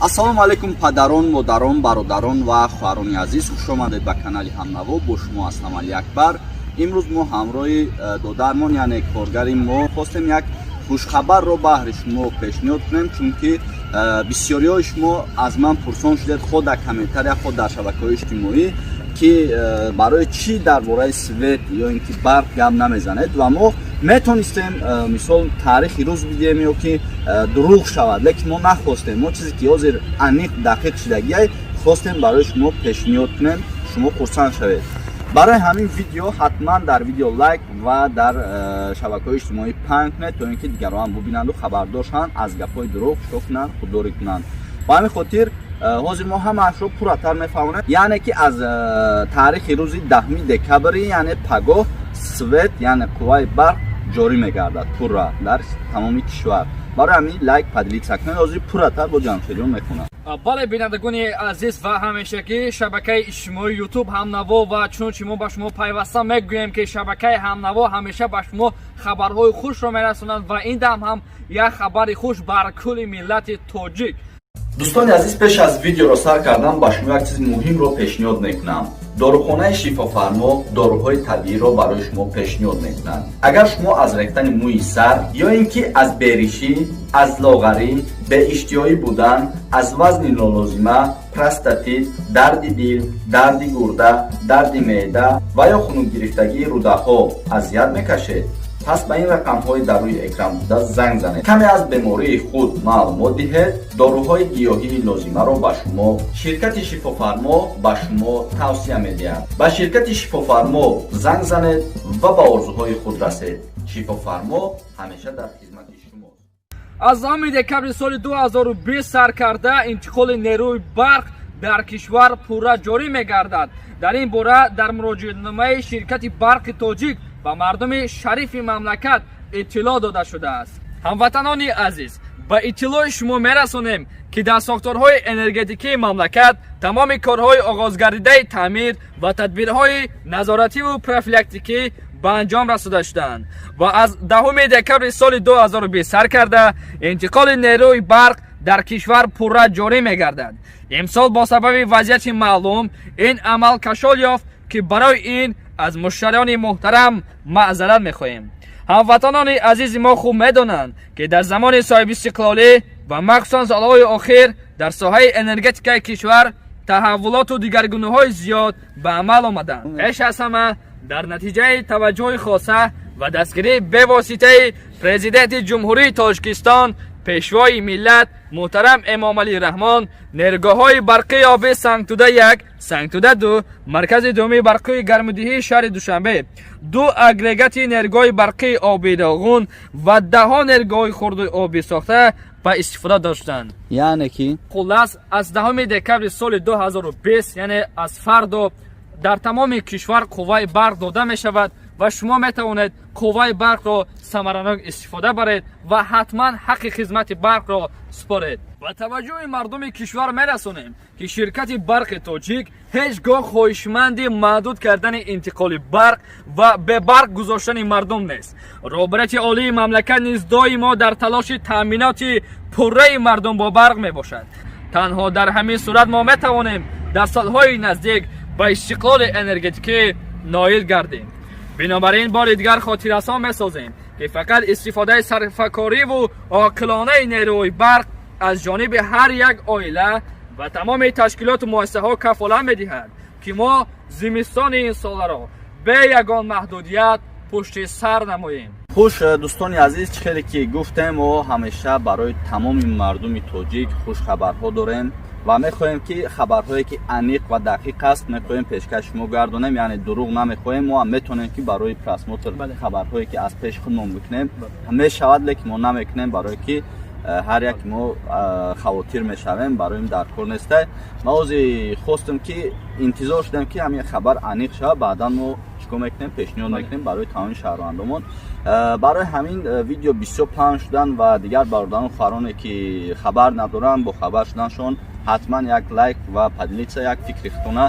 Ассалому алайкум, падарон, модарон, бародарон ва хоҳарони азиз! Хушомадед ба канали Ҳамнаво. Бо шумо ҳастам Али Акбар. Имрӯз мо ҳамроҳи додармон, яъне коргари мо, хостем як хушхабарро баҳри шумо пешниҳод кунем, чунки бисёриҳои шумо аз ман пурсон шудед, худ дар комментария, худ дар шабакаҳои иҷтимоӣ, ки барои чӣ дар бораи свет ё ин ки барқ гап намезанед. Ва мо метонистем, мисол, таърихи рӯз бидиҳем ё ки дурӯғ шавад, лекин мо нахостем. Мо чизе ки ҳозир аниқ, дақиқ шидагиай, хостем барои шумо пешниҳод кунем, шумо хурсанд шавед. Барои ҳамин видео ҳатман дар видео лайк ва дар шабакаҳои иҷтимоӣ паҳн кунед, то ин ки дигарон ҳам бубинанду хабардор шаванд, аз гапҳои дурӯғ чико кунанд? Худдорӣ кунанд. Ба ҳамин хотир ҳозир мо ҳамаашро пурратар мефаҳмонем, яъне ки аз таърихи рӯзи 10 декабри, яъне пагоҳ, свет, яъне қувваи барқ ҷорӣ мегардад пурра дар тамоми кишвар. Барои ҳамин лайк, поделиться кунед. Ҳозир пурратар бо Ҷамшедиён мехонам. Бале, бинандагони азиз ва ҳамешагӣ шабакаи иҷтимоии Ютуб Ҳамнаво, ва чунончи мо ба шумо пайваста мегӯем, ки шабакаи Ҳамнаво ҳамеша ба шумо хабарҳои хушро мерасонад, ва ин дам ҳам як хабари хуш бар кулли миллати тоҷик. Дӯстони азиз, пеш аз видеоро сар кардан ба шумо як чизи муҳимро пешниҳод мекунам. Дорухонаи Шифофармо доруҳои табииро барои шумо пешниҳод мекунад. Агар шумо аз рехтани мӯи сар ё ин ки аз беришӣ, аз лоғарӣ, беиштиҳоӣ будан, аз вазни нолозима, простатит, дарди дил, дарди гурда, дарди меъда ва ё хунукгирифтагии рӯдаҳо азият мекашед, пас ба ин рақамҳои дар рӯи экран буда занг занед, каме аз бемории худ маълумот диҳед. Доруҳои гиёҳии лозимаро ба шумо ширкати Шифофармо ба шумо тавсия медиҳад. Ба ширкати Шифофармо занг занед ва ба орзуҳои худ расед. Шифофармо ҳамеша дар хизмати шумост. Аз 10 декабри соли 2020 сар карда интиқоли нерӯи барқ дар кишвар пурра ҷорӣ мегардад. Дар ин бора дар муроҷиатномаи ширкати Барқи Тоҷик ба мардуми шарифи мамлакат иттилоъ дода шудааст. Ҳамватанони азиз, ба иттилои шумо мерасонем, ки дар сохторҳои энергетикии мамлакат тамоми корҳои оғозгардидаи таъмир ва тадбирҳои назоративу профилактикӣ ба анҷом расода шуданд ва аз 10 декабри соли 2020 сар карда интиқоли нерӯи барқ дар кишвар пурра ҷорӣ мегардад. Имсол бо сабаби вазъияти маълум ин амал кашол ёфт, ки барои ин аз муштариёни муҳтарам маъзарат мехоҳем. Ҳамватанони азизи мо хуб медонанд, ки дар замони соҳибистиқлолӣ ва махсусан солҳои охир дар соҳаи энергетикаи кишвар таҳаввулоту дигаргуниҳои зиёд ба амал омаданд. Пеш аз ҳама дар натиҷаи таваҷҷӯҳи хоса ва дастгирии бевоситаи Президенти Ҷумҳурии Тоҷикистон, Пешвои миллат муҳтарам Эмомалӣ Раҳмон, нерӯгоҳҳои барқии оби Сангтуда 1, Сангтуда 2, маркази дуюми барқии гармидиҳии шаҳри Душанбе, ду агрегати нерӯгоҳи барқии оби Роғун ва даҳҳо нерӯгоҳи хурди обӣ сохта ба истифода доштанд. Яъне ки Хуллас, аз 10 декабри соли 2020, яъне аз фардо, дар тамоми кишвар қувваи барқ дода мешавад ва шумо метавонед қувваи барқро самаранок истифода баред ва ҳатман ҳаққи хизмати барқро супоред. Ба таваҷҷӯҳи мардуми кишвар мерасонем, ки ширкати Барқи Тоҷик ҳеҷ гоҳ хоҳишманди маҳдуд кардани интиқоли барқ ва бебарқ гузоштани мардум нест. Роҳбарияти олии мамлакат низ доимо дар талоши таъминоти пурраи мардум бо барқ мебошад. Танҳо дар ҳамин сурат мо метавонем дар солҳои наздик ба истиқлоли энергетикӣ ноил гардем. Бинобар ин бори дигар хотиррасон месозем, ки фақат истифодаи сарфакориву оқилонаи нерӯи барқ аз ҷониби ҳар як оила ва тамоми ташкилоту муассисаҳо кафолат медиҳад, ки мо зимистони ин соларо бе ягон маҳдудият пушти сар намоем. Хуш, дӯстони азиз, чӣ хеле ки гуфтем, мо ҳамеша барои тамоми мардуми тоҷик хушхабарҳо дорем ва мехоҳем, ки хабарҳое ки аниқ ва дақиқ аст, мехоҳем пешкаш шумо гардонем, яъне дурӯғ намехоҳем. Мо ҳам метавонем, ки барои просмотр хабарҳое ки аз пеши худмон бикунем, мешавад, лекин мо намекунем, барое ки ҳар як мо хавотир мешавем, барои дар кор нестай. Ма ҳози хостем, ки интизор шудем, ки ҳамин хабар аниқ шавад, баъдан мо чикор мекунем? Пешниҳод мекунем барои тамоми шаҳрвандомон. Барои ҳамин видео бисёр паҳн шудан ва дигар бародарону хоҳароне ки хабар надоранд, бо хабар шуданшон, ҳатман як лайк ва поделиться, як фикри худтона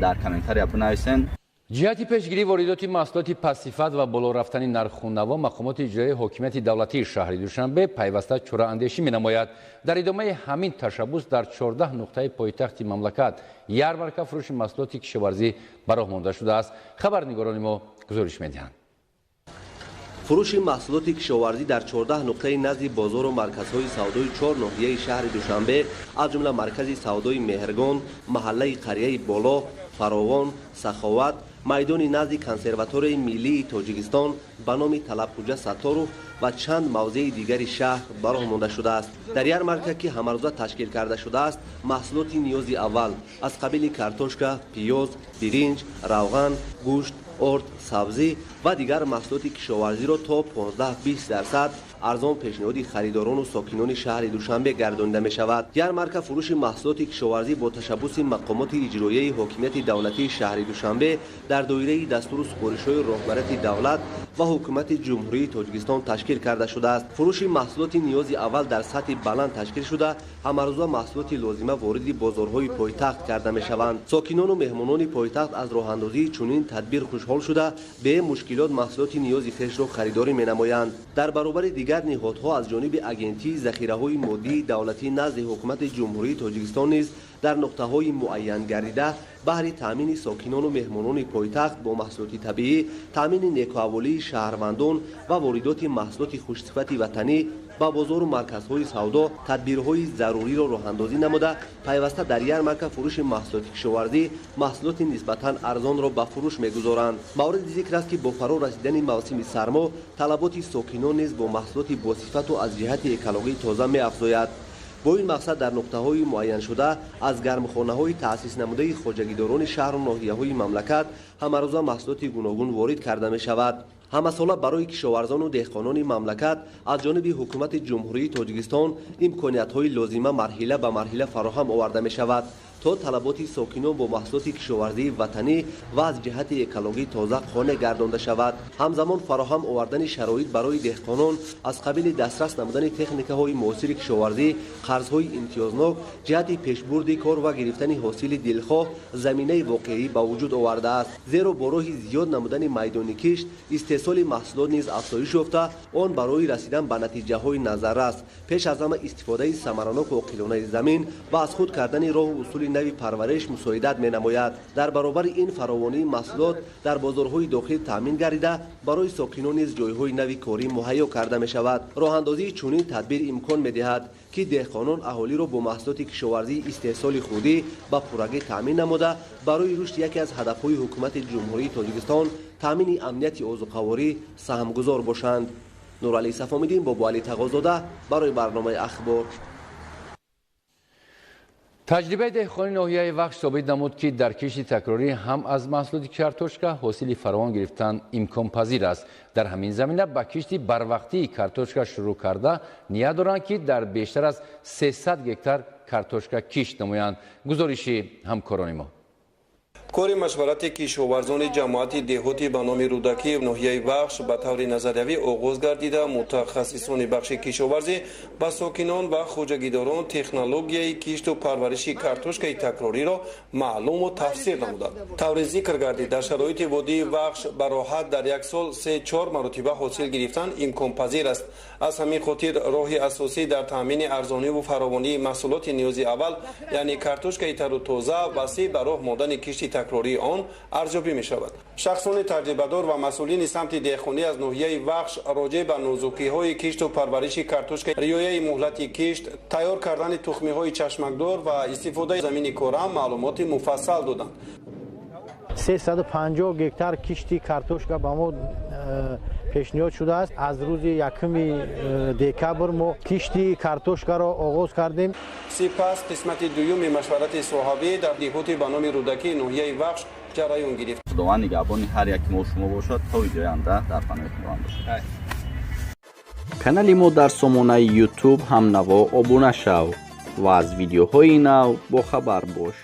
дар комментария бинависен. Ҷиҳати пешгирии воридоти маҳсулоти пастсифат ва боло рафтани нарху наво, мақомоти иҷроияи ҳокимияти давлатии шаҳри Душанбе пайваста чораандешӣ менамояд. Дар идомаи ҳамин ташаббус дар 14 нуқтаи пойтахти мамлакат ярмарка фурӯши маҳсулоти кишоварзӣ ба роҳ монда шудааст. Хабарнигорони мо гузориш медиҳанд. Фурӯши маҳсулоти кишоварзӣ дар 14 нуқтаи назди бозору марказҳои савдои чор ноҳияи шаҳри Душанбе, аз ҷумла маркази савдои Меҳргон, маҳаллаи Қарияи Боло, Фаровон, Саховат, майдони назди Консерваторияи миллии Тоҷикистон ба номи Талабхуҷа Сатторов ва чанд мавзеи дигари шаҳр ба роҳ монда шудааст. Дар ярмарка, ки ҳамарӯза ташкил карда шудааст, маҳсулоти ниёзи аввал аз қабили картошка, пиёз, биринҷ, равған, гӯшт, орд, сабзӣ ва дигар маҳсулоти кишоварзиро то 15-20% арзон пешниҳоди харидорону сокинони шаҳри Душанбе гардонида мешавад. Ярмарка фурӯши маҳсулоти кишоварзӣ бо ташаббуси мақомоти иҷроияи ҳокимияти давлатии шаҳри Душанбе дар доираи дастуру супоришҳои роҳбарияти давлат ва Ҳукумати Ҷумҳурии Тоҷикистон ташкил карда шудааст. Фурӯши маҳсулоти ниёзи аввал дар сатҳи баланд ташкил шуда, ҳамарӯза маҳсулоти лозима вориди бозорҳои пойтахт карда мешаванд. Сокинону меҳмонони пойтахт аз роҳандозии чунин тадбир хушҳол шуда, бемушкилот маҳсулоти ниёзи хешро харидорӣ менамоянд. Дар баробари дигар ниҳодҳо, аз ҷониби Агентии захираҳои моддии давлатӣ назди Ҳукумати Ҷумҳурии Тоҷикистон низ дар нуқтаҳои муайян гардида баҳри таъмини сокинону меҳмонони пойтахт бо маҳсулоти табиӣ, таъмини некуаҳволии шаҳрвандон ва воридоти маҳсулоти хушсифати ватанӣ ба бозору марказҳои савдо тадбирҳои заруриро роҳандозӣ намуда, пайваста дар ярмарка фурӯши маҳсулоти кишоварзӣ маҳсулоти нисбатан арзонро ба фурӯш мегузоранд. Мавриди зикр аст, ки бо фаро расидани мавсими сармо талаботи сокинон низ бо маҳсулоти босифату аз ҷиҳати экологӣ тоза меафзояд. Бо ин мақсад дар нуқтаҳои муайяншуда аз гармхонаҳои таъсис намудаи хоҷагидорони шаҳру ноҳияҳои мамлакат ҳамарӯза маҳсулоти гуногун ворид карда мешавад. Ҳамасола барои кишоварзону деҳқонони мамлакат аз ҷониби Ҳукумати Ҷумҳурии Тоҷикистон имкониятҳои лозима марҳила ба марҳила фароҳам оварда мешавад, то талаботи сокинон бо маҳсулоти кишоварзии ватанӣ ва аз ҷиҳати экологӣ тоза қонеъ гардонда шавад. Ҳамзамон фароҳам овардани шароит барои деҳқонон аз қабили дастрас намудани техникаҳои муосири кишоварзӣ, қарзҳои имтиёзнок ҷиҳати пешбурди кор ва гирифтани ҳосили дилхоҳ заминаи воқеӣ ба вуҷуд овардааст. Зеро бо роҳи зиёд намудани майдони кишт истеҳсоли маҳсулот низ афзоиш ёфта, он барои расидан ба натиҷаҳои назаррас пеш аз ҳама истифодаи самараноку оқилонаи замин ва аз худ кардани роҳу усули нави парвариш мусоидат менамояд. Дар баробари ин, фаровонии маҳсулот дар бозорҳои дохил таъмин гардида, барои сокинон низ ҷойҳои нави корӣ муҳайё карда мешавад. Роҳандозии чунин тадбир имкон медиҳад, ки деҳқонон аҳолиро бо маҳсулоти кишоварзии истеҳсоли худӣ ба пуррагӣ таъмин намуда, барои рушди яке аз ҳадафҳои Ҳукумати Ҷумҳурии Тоҷикистон, таъмини амнияти озуқаворӣ, саҳмгузор бошанд. Нуралӣ Сафомиддин, Бобоалӣ Тағозода барои барномаи «Ахбор». Таҷрибаи деҳқони ноҳияи Вахш собит намуд, ки дар кишти такрорӣ ҳам аз маҳсулоти картошка ҳосили фаровон гирифтан имконпазир аст. Дар ҳамин замина ба кишти барвақтии картошка шурӯъ карда, ният доранд, ки дар бештар аз 300 гектар картошка кишт намоянд. Гузориши ҳамкорони мо. Кори машварати кишоварзони ҷамоати деҳоти ба номи Рӯдакӣ ноҳияи Вахш ба таври назариявӣ оғоз гардида, мутахассисони бахши кишоварзӣ ба сокинон ва хоҷагидорон технологияи кишту парвариши картошкаи такрориро маълуму тафсир намуданд. Таври зикр гардид, дар шароити водии Вахш ба роҳат дар як сол 3-4 маротиба ҳосил гирифтан имконпазир аст. Аз ҳамин хотир роҳи асосӣ дар таъмини арзониву фаровонии маҳсулоти ниёзи аввал, яъне картошкаи тару тоза, васеъ ба роҳ мондани кишти такрории он арзёбӣ мешавад. Шахсони таҷрибадор ва масъулини самти деҳқонӣ аз ноҳияи Вахш роҷеъ ба нозукиҳои кишту парвариши картошка, риояи муҳлати кишт, тайёр кардани тухмиҳои чашмакдор ва истифодаи замини корам маълумоти муфассал доданд. 350 гектар кишти картошка ба мо пешниҳод шудааст. Аз рӯзи 1 декабр мо кишти картошкаро оғоз кардем. Сипас қисмати дуюми машварати соҳавӣ дар деҳоти ба номи Рӯдакӣ ноҳияи Вахш ҷараён гирифт. Худованд нигаҳбони ҳар яки мо шумо бошад. То видеои оянда дар паноҳи Худованд бошад. Канали мо дар сомонаи Ютуб «Ҳамнаво» обуна шав ва аз видеоҳои нав бохабар бош.